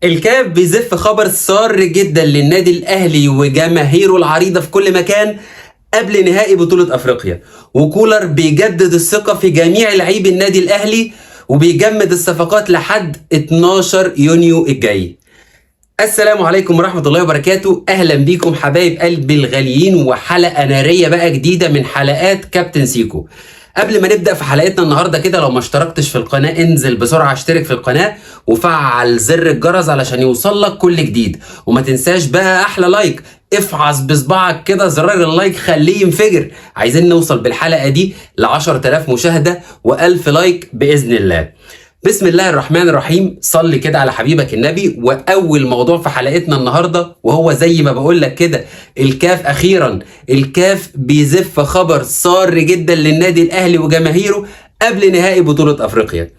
الكاف بيزف خبر سار جدا للنادي الاهلي وجماهيره العريضة في كل مكان قبل نهائي بطوله افريقيا. وكولر بيجدد الثقة في جميع لعيبي النادي الاهلي وبيجمد الصفقات لحد 12 يونيو الجاي. السلام عليكم ورحمة الله وبركاته، أهلا بيكم حبايب قلبي الغاليين، وحلقة نارية بقى جديدة من حلقات كابتن سيكو. قبل ما نبدأ في حلقتنا النهاردة كده، لو ما اشتركتش في القناة انزل بسرعة اشترك في القناة وفعل زر الجرس علشان يوصل لك كل جديد، وما تنساش بقى أحلى like، افعص بصبعك كده زرار ال like خليه ينفجر. عايزين نوصل بالحلقة دي ل10,000 مشاهدة و1000 like بإذن الله. بسم الله الرحمن الرحيم، صلي كده على حبيبك النبي. واول موضوع في حلقتنا النهارده وهو زي ما بقول لك كده، الكاف اخيرا الكاف بيزف خبر سار جدا للنادي الاهلي وجماهيره قبل نهائي بطولة افريقيا.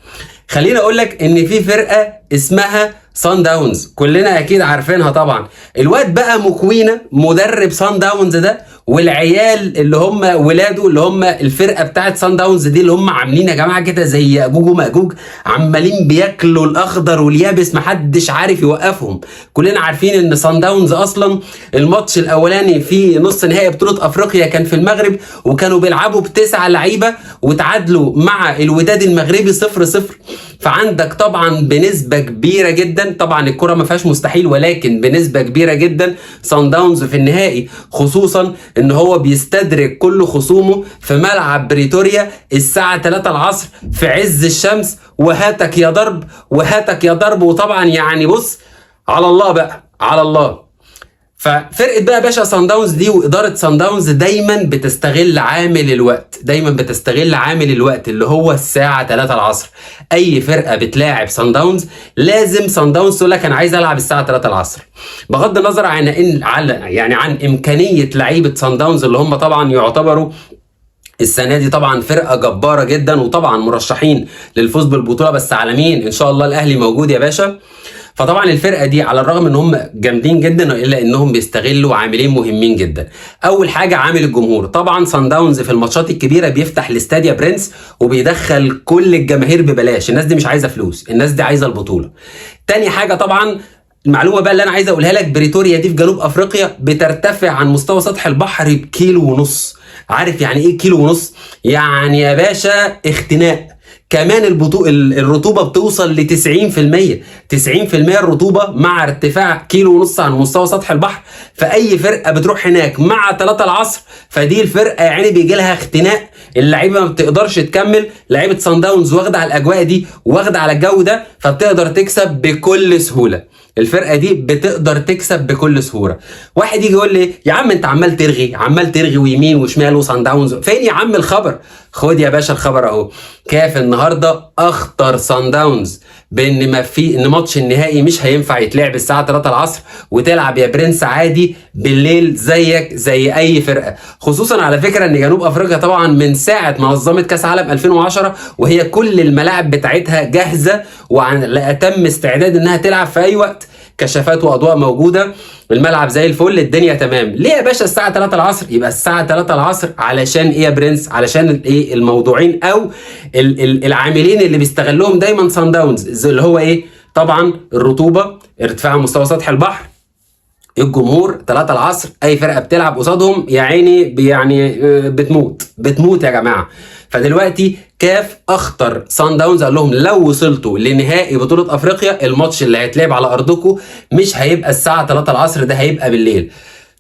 خليني اقول لك ان في فرقة اسمها سان داونز، كلنا اكيد عارفينها طبعا. الواد بقى موكوينا مدرب سان داونز ده والعيال اللي هم ولاده اللي هم الفرقة بتاعت سان داونز دي، اللي هم عاملين يا جماعة كده زي ياجوج وماجوج، عمالين بياكلوا الاخضر واليابس، محدش عارف يوقفهم. كلنا عارفين ان سان داونز اصلا الماتش الاولاني في نص نهائي بطوله افريقيا كان في المغرب، وكانوا بيلعبوا بتسعة لعيبة وتعادلوا مع الوداد المغربي 0-0. فعندك طبعا بنسبة كبيرة جدا، طبعا الكره ما فيهاش مستحيل، ولكن بنسبة كبيرة جدا سان داونز في النهائي، خصوصا ان هو بيستدرك كل خصومه في ملعب بريتوريا الساعة 3 العصر في عز الشمس، وهاتك يا ضرب وهاتك يا ضرب. وطبعا يعني بص على الله بقى، على الله. ففرقه بقى باشا سان داونز دي واداره سان داونز دايما بتستغل عامل الوقت، دايما بتستغل عامل الوقت اللي هو الساعة 3 العصر. اي فرقه بتلاعب سان داونز لازم سان داونز تقول لك انا عايز العب الساعة 3 العصر، بغض النظر عن ان على يعني عن امكانية لعيبة سان داونز اللي هم طبعا يعتبروا السنة دي طبعا فرقه جبارة جدا وطبعا مرشحين للفوز بالبطولة، بس على مين؟ ان شاء الله الاهلي موجود يا باشا. فطبعا الفرقة دي على الرغم ان هم جامدين جدا الا انهم بيستغلوا عاملين مهمين جدا. اول حاجة عامل الجمهور، طبعا سان داونز في الماتشات الكبيرة بيفتح الاستاد يا برنس وبيدخل كل الجماهير ببلاش، الناس دي مش عايزه فلوس، الناس دي عايزه البطولة. تاني حاجة طبعا المعلومة بقى اللي انا عايز اقولها لك، بريتوريا دي في جنوب افريقيا بترتفع عن مستوى سطح البحر بكيلو ونص. عارف يعني ايه كيلو ونص؟ يعني يا باشا اختناق. كمان الرطوبة بتوصل ل 90%، 90% الرطوبة مع ارتفاع كيلو ونص عن مستوى سطح البحر. فاي فرقه بتروح هناك مع 3 العصر فدي الفرقة يعني بيجي لها اختناق، اللعيبة ما بتقدرش تكمل. لعيبة سان داونز واخده على الاجواء دي واخده على الجو ده، فبتقدر تكسب بكل سهولة. الفرقة دي بتقدر تكسب بكل سهولة. واحد يجي يقول لي يا عم انت عمال ترغي، عمال ترغي ويمين وشمال وسان داونز، فين يا عم الخبر؟ خد يا باشا الخبر اهو. كاف النهارده اخطر سان داونز بان ما في ان ماتش النهائي مش هينفع يتلعب الساعة 3 العصر، وتلعب يا برنس عادي بالليل زيك زي اي فرقه. خصوصا على فكرة ان جنوب افريقيا طبعا من ساعة ما نظمت كاس عالم 2010 وهي كل الملاعب بتاعتها جاهزة وعلى اتم استعداد انها تلعب في اي وقت، كشافات واضواء موجودة، الملعب زي الفل، الدنيا تمام. ليه يا باشا الساعة 3 العصر؟ يبقى الساعة 3 العصر علشان ايه يا برنس؟ علشان الايه الموضوعين او العاملين اللي بيستغلهم دايما سان داونز، اللي هو ايه؟ طبعا الرطوبة، ارتفاع مستوى سطح البحر، الجمهور، 3 العصر، اي فرقه بتلعب قصادهم يا عيني يعني بتموت، بتموت يا جماعة. فدلوقتي كاف اخطر سان داونز قال لهم لو وصلتوا لنهائي بطوله افريقيا الماتش اللي هيتلعب على ارضكم مش هيبقى الساعة 3 العصر، ده هيبقى بالليل.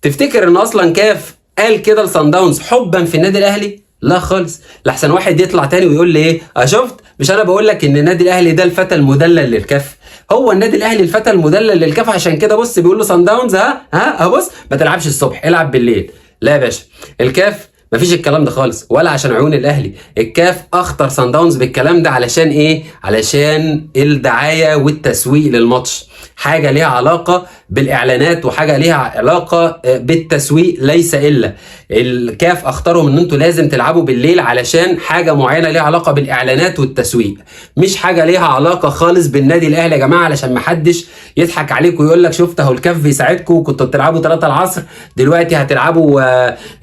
تفتكر ان اصلا كاف قال كده لسان داونز حبا في النادي الاهلي؟ لا خالص، لحسن واحد يطلع تاني ويقول لي ايه، شفت مش انا بقول لك ان النادي الاهلي ده الفتى المدلل للكاف؟ هو النادي الاهلي الفتى المدلل للكاف، عشان كده بص بيقول له سان داونز ها ها بص ما تلعبش الصبح العب بالليل. لا يا باشا، الكاف مفيش الكلام ده خالص، ولا عشان عيون الاهلي. الكاف اخطر سان داونز بالكلام ده علشان ايه؟ علشان الدعاية والتسويق للماتش، حاجة ليها علاقة بالاعلانات وحاجه ليها علاقة بالتسويق ليس الا. الكاف اخطرهم ان انتوا لازم تلعبوا بالليل علشان حاجة معينة ليها علاقة بالاعلانات والتسويق، مش حاجة ليها علاقة خالص بالنادي الاهلي يا جماعة، علشان ما حدش يضحك عليكم ويقول لك شفت اهو الكاف بيساعدكم وكنتوا بتلعبوا 3 العصر دلوقتي هتلعبوا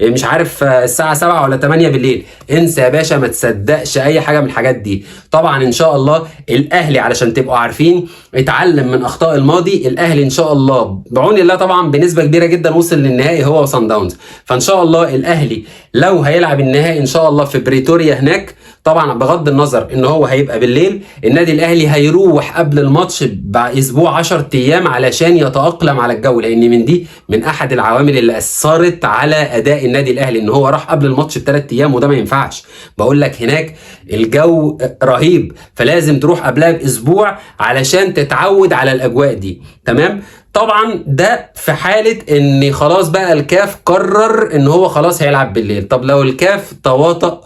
مش عارف الساعة 7 ولا 8 بالليل. انسى يا باشا، ما تصدقش اي حاجة من الحاجات دي. طبعا ان شاء الله الاهلي علشان تبقوا عارفين اتعلم من اخطائه اخطاء الماضي. الاهلي ان شاء الله بعون الله طبعا بنسبة كبيرة جدا وصل للنهائي هو وصن داونز، فان شاء الله الاهلي لو هيلعب النهائي ان شاء الله في بريتوريا هناك، طبعا بغض النظر ان هو هيبقى بالليل، النادي الاهلي هيروح قبل الماتش باسبوع 10 ايام علشان يتاقلم على الجو، لان من دي من احد العوامل اللي اثرت على اداء النادي الاهلي ان هو راح قبل الماتش ب3 ايام، وده ما ينفعش. بقول لك هناك الجو رهيب، فلازم تروح قبلها باسبوع علشان تتعود على الاجواء دي. تمام؟ طبعا ده في حالة ان خلاص بقى الكاف قرر ان هو خلاص هيلعب بالليل. طب لو الكاف تواطأ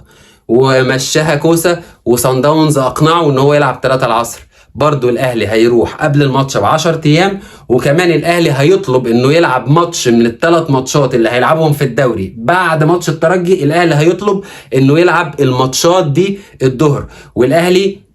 ومشاها كوسة وصن داونز اقنعه ان هو يلعب 3 العصر، برضو الاهلي هيروح قبل الماتش ب10 ايام، وكمان الاهلي هيطلب انه يلعب ماتش من ال3 ماتشات اللي هيلعبهم في الدوري بعد ماتش الترجي. الاهلي هيطلب انه يلعب الماتشات دي الظهر، والاهلي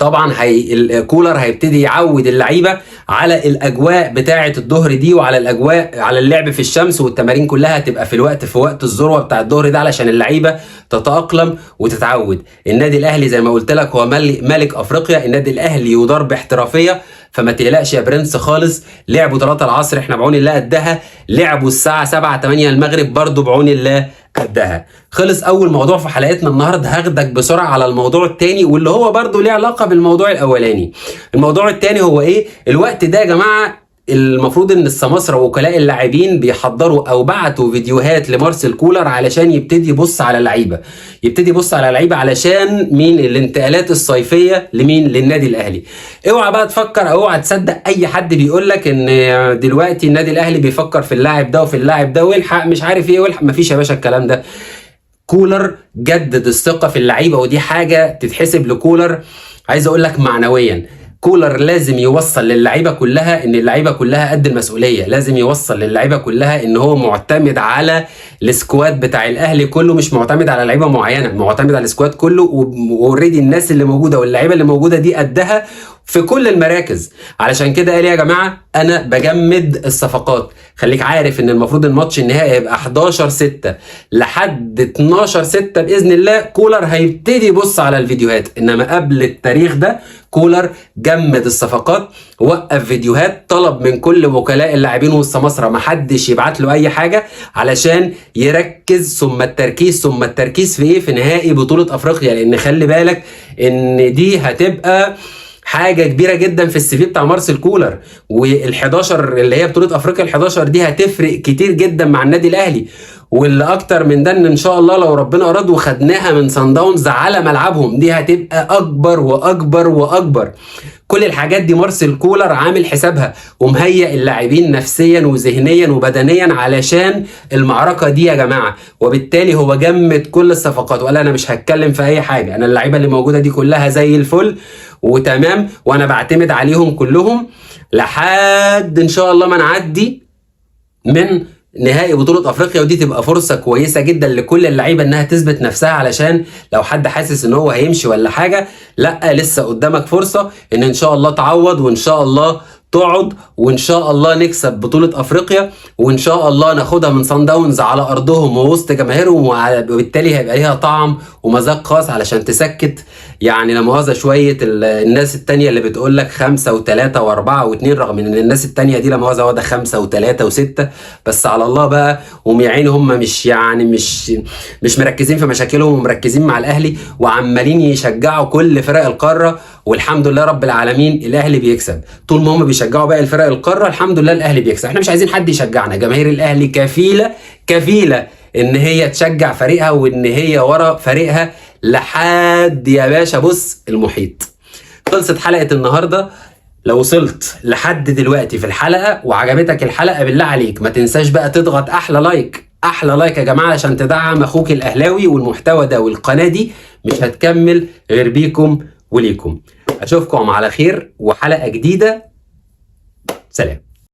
طبعا الكولر هيبتدي يعود اللعيبة على الاجواء بتاعه الظهر دي، وعلى الاجواء على اللعب في الشمس، والتمارين كلها هتبقى في وقت الذروة بتاع الظهر ده علشان اللعيبة تتاقلم وتتعود. النادي الاهلي زي ما قلت لك هو ملك افريقيا، النادي الاهلي يدار باحترافيه، فما تقلقش يا برنس خالص. لعبوا 3 العصر احنا بعون الله قدها، لعبوا الساعة 7 8 المغرب برضو بعون الله قدها. خلص اول موضوع في حلقتنا النهارده، هاخدك بسرعة على الموضوع الثاني واللي هو برضو ليه علاقة بالموضوع الاولاني. الموضوع الثاني هو ايه؟ الوقت ده يا جماعة المفروض ان السماسرة ووكلاء اللاعبين بيحضروا او بعتوا فيديوهات لمارسيل كولر علشان يبتدي يبص على اللعيبة، يبتدي يبص على اللعيبة علشان مين؟ الانتقالات الصيفية لمين؟ للنادي الاهلي. اوعى بقى تفكر او اوعى تصدق اي حد بيقول لك ان دلوقتي النادي الاهلي بيفكر في اللاعب ده وفي اللاعب ده والحق مش عارف ايه والحق، مفيش يا باشا الكلام ده. كولر جدد الثقة في اللعيبة، ودي حاجة تتحسب لكولر. عايز اقول لك معنويا كولر لازم يوصل للعيبة كلها ان اللعيبة كلها قد المسؤولية، لازم يوصل للعيبة كلها ان هو معتمد على ال squad بتاع الاهلي كله، مش معتمد على لعيبة معينة، معتمد على ال squad كله، و already الناس اللي موجودة واللعيبة اللي موجودة دي قدها في كل المراكز. علشان كده قال يا جماعة انا بجمد الصفقات. خليك عارف ان المفروض الماتش النهائي هيبقى 11/6 لحد 12/6 باذن الله كولر هيبتدي يبص على الفيديوهات، انما قبل التاريخ ده كولر جمد الصفقات، وقف فيديوهات، طلب من كل وكلاء اللاعبين والسماسرة ما حدش يبعت له اي حاجة علشان يركز، ثم التركيز ثم التركيز في ايه؟ في نهائي بطوله افريقيا، لان خلي بالك ان دي هتبقى حاجة كبيرة جدا في ال CV بتاع مارسيل كولر، وال11 اللي هي بطوله افريقيا ال11 دي هتفرق كتير جدا مع النادي الاهلي. واللي اكتر من ده ان شاء الله لو ربنا اراد وخدناها من صن داونز على ملعبهم، دي هتبقى اكبر واكبر واكبر. كل الحاجات دي مارسيل كولر عامل حسابها ومهيئ اللاعبين نفسيا وذهنيا وبدنيا علشان المعركة دي يا جماعة، وبالتالي هو جمد كل الصفقات وقال انا مش هتكلم في اي حاجة، انا اللعيبة اللي موجودة دي كلها زي الفل وتمام، وانا بعتمد عليهم كلهم لحد ان شاء الله ما نعدي من نهائي بطولة افريقيا. ودي تبقى فرصة كويسة جدا لكل اللعيبة انها تثبت نفسها، علشان لو حد حاسس ان هو هيمشي ولا حاجة، لا لسه قدامك فرصة ان شاء الله تعوض، وان شاء الله تقعد، وان شاء الله نكسب بطولة افريقيا، وان شاء الله ناخدها من صن داونز على ارضهم ووسط جماهيرهم، وبالتالي هيبقى ليها طعم ومذاق خاص علشان تسكت يعني لا مؤاخذة شوية الناس التانية اللي بتقول لك 5 و3 و4 و2، رغم ان الناس التانية دي لا مؤاخذة واخدة 5 و3 و6، بس على الله بقى. وميعين هم مش يعني مش مركزين في مشاكلهم ومركزين مع الاهلي وعمالين يشجعوا كل فرق القارة، والحمد لله رب العالمين الاهلي بيكسب. طول ما هم بيشجعوا باقي الفرق القارة الحمد لله الاهلي بيكسب. احنا مش عايزين حد يشجعنا، جماهير الاهلي كفيلة كفيلة ان هي تشجع فريقها وان هي ورا فريقها لحد يا باشا بص المحيط. خلصت حلقة النهاردة. لو وصلت لحد دلوقتي في الحلقة وعجبتك الحلقة بالله عليك ما تنساش بقى تضغط احلى like، احلى like يا جماعة عشان تدعم اخوك الاهلاوي، والمحتوى ده والقناة دي مش هتكمل غير بيكم وليكم. اشوفكم على خير وحلقة جديدة. سلام.